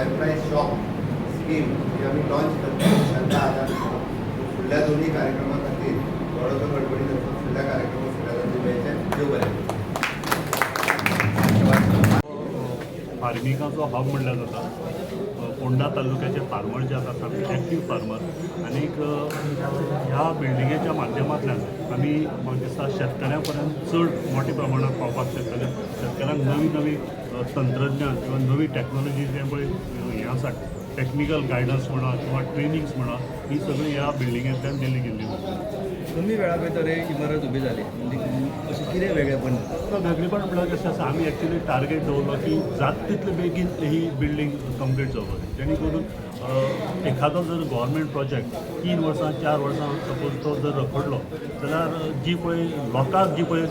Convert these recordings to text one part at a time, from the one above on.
फेर प्रायस shop scheme ही आमी launch करता तांकां आदार दिता. फुडल्या दोनूय कार्यक्रमा खातीर थोडोसो गडबडी जाता. फुडल्या कार्यक्रमाक फुडल्या दिव्याचें. देव बरें करूं. फार्मिंगाचो हब म्हणल्यार जाता. फोंडा तालुक्याचे फार्मर जे आसा, सामके एक्टीव फार्मर. आनीक ह्या बिल्डिंगेच्या माध्यमांतल्यान आमी म्हाका दिसता शेतकऱ्यां पर्यंत चड मोठ्या प्रमाणात पावपाक शकतले. शेतकऱ्यांक नवी नवी तंत्रज्ञान किंवा नवी टॅक्नोलॉजी जें पळय हें आसा, टॅक्निकल गायडन्स म्हणा किंवा ट्रेनिंग्स म्हणा, ही सगळी ह्या बिल्डिंगेंतल्यान दिली गेल्ली वतली. कमी वेळा भितर ही इमारत उबी जाली, म्हणजे अशें कितें वेगळेपण? वेगळेपण म्हणल्यार कशें आसा, आमी एक्चुली टार्गेट दवरलो की जाता तितले बेगीन ही बिल्डींग कंप्लीट जावपाक जाय, जेणे करून एखादो जर गव्हर्मेंट प्रोजेक्ट 3 वर्सां, 4 वर्सां सपोज तो जर रखडलो जाल्यार जी पळय लोकांक जी पळय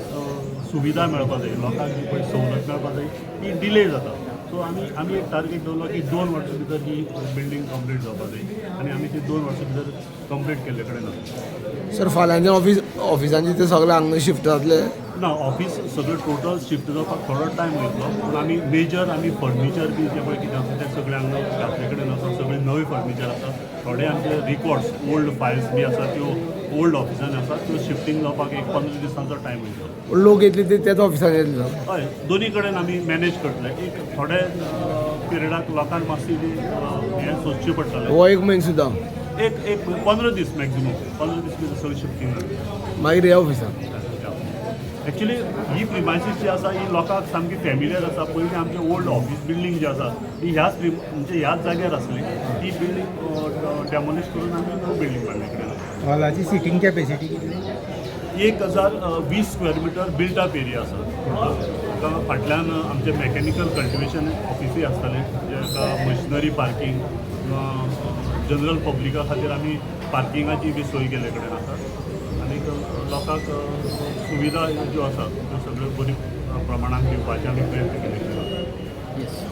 सुविधा मेळपाक जाय, लोकांक जी पळय सवलत मेळपाक जाय, ती डिले जाता. सो आमी एक टार्गेट दवरलो की 2 वर्सां भितर ही बिल्डींग कंप्लीट जावपाक जाय आनी आमी ती 2 वर्सां भितर कंप्लीट केल्ले कडेन आसा. सर, फाल्यांचे ऑफिस, ऑफिसांचे ते सगळे हांगा शिफ्ट जातले? ना, ऑफिस सगळें टोटल शिफ्ट जावपाक थोडो टायम वयतलो, पूण आमी मेजर आमी फर्निचर बी जें पळय कितें आसा तें सगळें हांगा घातले कडेन आसा. सगळें नवें फर्निचर आसा. थोडे आमचे रिकॉर्ड्स, ओल्ड फायल्स बी आसा, त्यो ओल्ड ऑफिसान आसा. त्यो शिफ्टींग जावपाक एक 15 दिसांचो टायम वयतलो. लोक येतले ते त्याच ऑफिसान येतले? हय, दोनी कडेन आमी मॅनेज करतले. एक थोडे पिरियडाक लोकांक मातशी ती हें सोदचें पडटलें. हो एक म्हयनो सुद्दां? एक एक 15 दीस, मॅक्झिमम 15 दीस भितर सगळें शिफ्टींग जातलें. मागीर ह्या ऑफिसान? एक्चुली ही प्रिमायसीस जी आसा ही लोकांक सामकी फेमिलियर आसा. पयलीं आमचें ओल्ड ऑफिस बिल्डींग जी आसा ती ह्याच म्हणजे ह्याच जाग्यार आसली. ती बिल्डींग डेमोलिश करून आमी न्यू बिल्डींग बांदले कडेन. हॉलाची सिटींग कॅपॅसिटी कितली? 1020 square metre built up area आसा टोटल. ताका फाटल्यान आमचें मॅकॅनिकल कल्टिवेशन ऑफिसूय आसतलें, जेका मशिनरी पार्कींग किंवा जनरल पब्लिका खातीर आमी पार्किंगाची बी सोय केल्ले कडेन आसा. आनीक लोकांक सुविधा ज्यो आसा त्यो सगळ्यो बरी प्रमाणान दिवपाचे आमी प्रयत्न केले. येस.